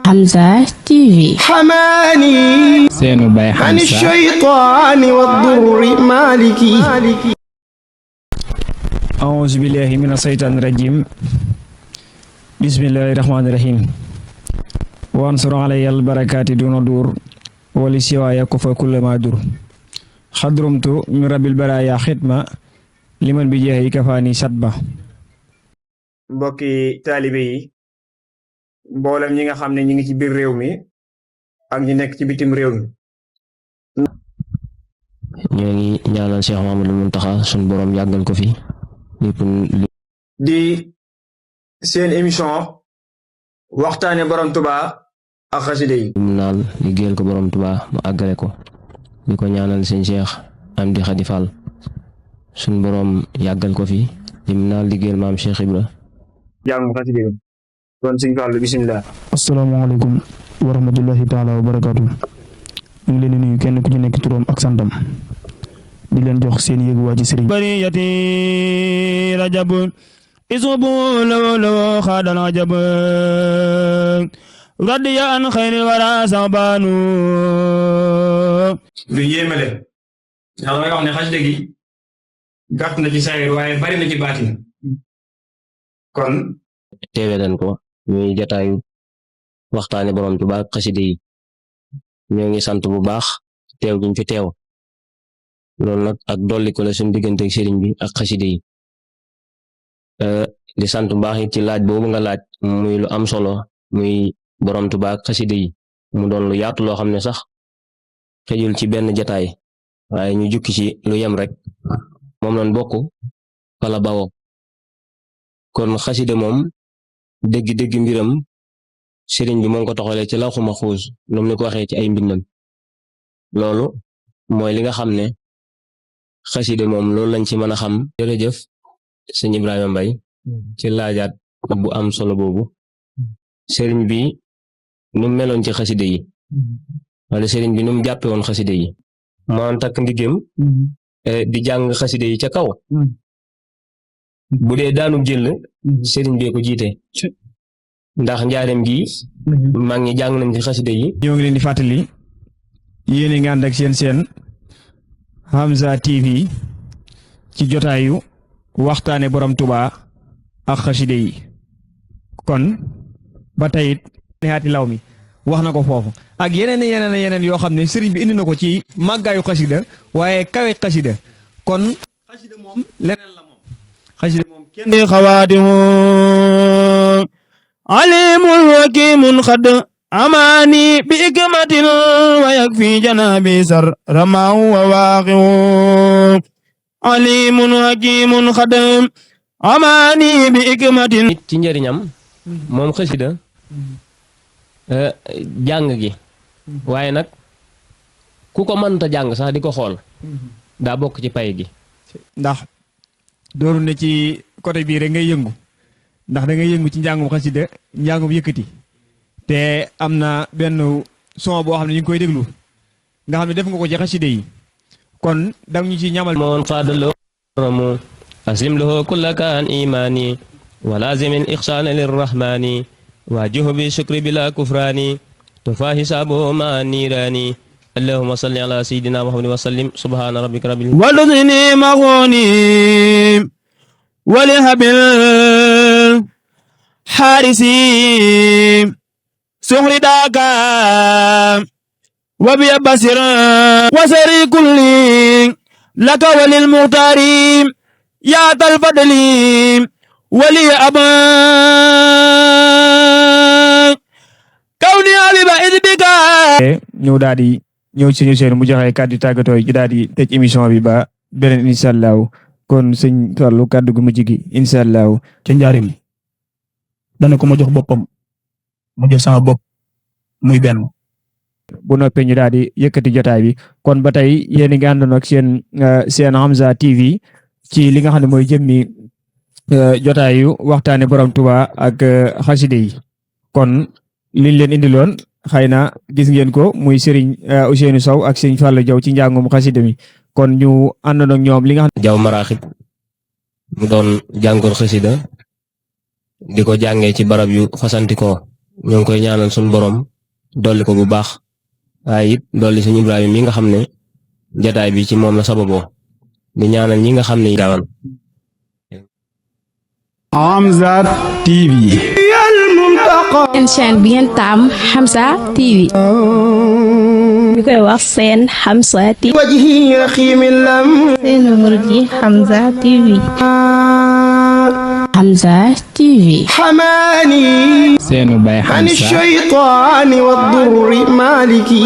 Hamza TV. حماني seenu bay عن Hamza الشيطان والضر مالكي أعوذ بالله من الشيطان الرجيم بسم الله الرحمن الرحيم وانصر علي البركات دون دور ولسواي كفى كل ما دور خضرمت من رب البرايا خدمة liman bi jeexi kafaani satba mbokki taalibe yi mboolem ñi nga xam ne ñi ngi ci biir réew mi ak ñi nekk ci bitim réew mi ñoo ngi ñaanal Cheikh Mamadou Muntaxa sun borom yàggal ko fi lépp di seen émission waxtaane borom Tuuba ak xasida yi mu naal liggéeyal ko borom Tuuba mu àggale ko di ko ñaanal sëñ Cheikh Amdi Khady Fall sun borom yàggal ko fi lim naal liggéeyal maam Cheikh Ibra jàng xasida yi kon sëñ Fallu bismillah. asalaamaaleykum wa rahmatullahi taala wa barakaatu ñu ngi leen di nuyu kenn ku ci nekk turam ak santam di leen jox seen yëguwaay ci sëriñ bariyati rajab isubu law xaadan ajab radiya an xayri wara saxbaanu lu yéeme leen ndax damay wax ne xasida gi gàtt na ci saayir waaye bari na ci baatin kon teewe leen ko ñuy jataayu waxtaane borom Tuuba ak xasida yi ñoo ngi sant bu baax teew giñ fi teew loolu nag ak dolli ko la suñu diggante ak sëriñ bi ak xasida yi di sant bu baax it ci laaj boobu nga laaj muy lu am solo muy borom Tuuba ak xasida yi mu doon lu yaatu loo xam ne sax xëjul ci benn jataay waaye ñu jukki ci lu yem rek moom lañ bokk fala bawoo kon xasida moom dégg mbiram sëriñ bi moo ko toxalee ci lawxu maxuus lu mu ni ko waxee ci ay mbindam loolu mooy li nga xam ne xasida moom loolu lañ ci mën a xam. jërëjëf sëñ Ibrahima Mbaye ci laajaat bu am solo boobu sëriñ bi nu mu meloon ci xasida yi wala sëriñ bi nu mu jàppe woon xasida yi moo takk ndigam di jàng xasida yi ca kaw bu dee daanu jël sëriñ bee ko jiite ndax njaareem gi mag ñi jàng nañ ci xasida yi. ñoo ngi leen di fàttali yéen a ngi ànd ak seen Hamza TV ci jotaayu waxtaane borom Tuuba ak xasida yi kon ba tey it neexaati law mi wax na ko foofu ak yeneen yoo xam ne sëriñ bi indi na ko ci màggaayu xasida waaye kawe xasida kon xasida moom leneen la moom xasida moom kenn xawaatimu alimul hakimun xad amaani bi ikmatin wa yakfi janabi sar ramaahu wa waaqiu alimun hakimun xad amaani bi ikmatin ci njëriñam moom xasida jàng gi waaye nag ku ko mënta jàng sax di ko xool daa bokk ci pay gi ndax dooru ne ci côté bii rek ngay yëngu ndax da ngay yëngu ci njàngum xasida njàngum yëkkati te am na benn son boo xam ne ñu ngi koy déglu nga xam ne def nga ko ci xasida yi kon dang ñu ci ñamal moon faadalo ramu aslim lahu kullaka an imani wa lazimin ixsaana lirrahmani waajihu bi shukri bila kufrani tufa hisaabuhu ma niirani allahumma salli ala sayyidina muhammadin wa sallim subhana rabbika rabbil waludni maghuni walihabil harisi suhri daka wabiya basir wasari kulli laka walil muhtari ya tal fadli wali aba kawni abiba idika ñëw daal di ñëw ci seen mu joxe kàddu tàggatoo yi daal di tëj émission bi ba beneen incha allah kon sëñ Fallu kàddu gu mujj gi incha allah ca njaarim dana ko ma jox boppam ma jël sama bopp muy benn bu noppee ñu daal di yëkkati jotaay bi kon ba tey yéen a ngi àndoon ak seen Hamza TV ci li nga xam ne mooy jëmmi jotaayu waxtaane borom Tuuba ak xasida yi kon liñ leen indiloon xëy na gis ngeen ko muy Serigne Ousseynou Sow ak Serigne Fallou Diaw ci njàngum xasida mi kon ñu àndoon ak ñoom li nga xam Jaw maraaxib mu doon jàngoon xasida di ko jàngee ci barab yu fasantikoo ñoo ngi koy ñaanal suñu borom dolli ko bu baax waaye it dolli suñu Ibrahima mi nga xam ne jataay bi ci moom la sababoo di ñaanal ñi nga xam ne gaawan Hamza TV seen chaîne bi ngeen taam Hamza TV ñu koy wax seen Hamza TV وجهي رخيم اللم seen numéro ji Hamza TV Hamza TV حماني seenu bay عن الشيطان والضر مالكي